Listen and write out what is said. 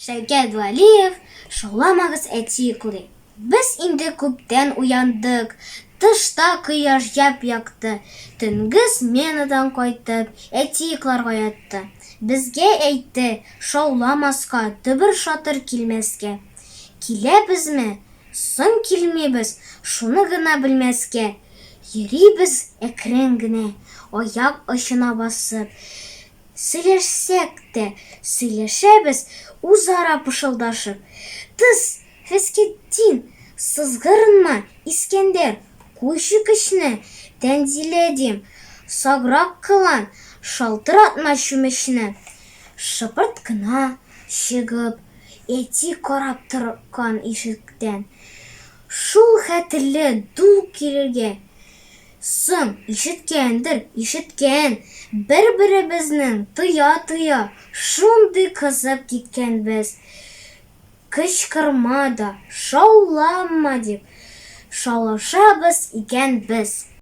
Шәүкәт Вәлиев, Шауламагыз, әти йоклый. Без инде күптән уяндык, Тышта кояш яп-якты. Төнге сменадан кайтып, Әти йокларга ятты. Безгә әйтте, шауламаска, Дөбер-шатыр килмәскә. Киләбезме, соң килмибез, Шуны гына белмәскә. Йөрибез әкрен генә, Аяк очына басып. Сөйләшсәк тә, сөйләшәбез үзара пышылдашып. Тыс, Фәскетдин, сызгырынма, Искәндәр, куй чүкечне, Тәнзилә дим, саграк кылан, шалтыратма чүмечне. Шыпырт кына чыгып, әти карап торган ишектән. Шул хәтерле ду килергә Соң, ишеткәндер, ишеткән! Бер-беребезнең тоя-тоя шундый кызып киткәнбез. Кычкырма да, шаулама дип шаулашабыз икән без.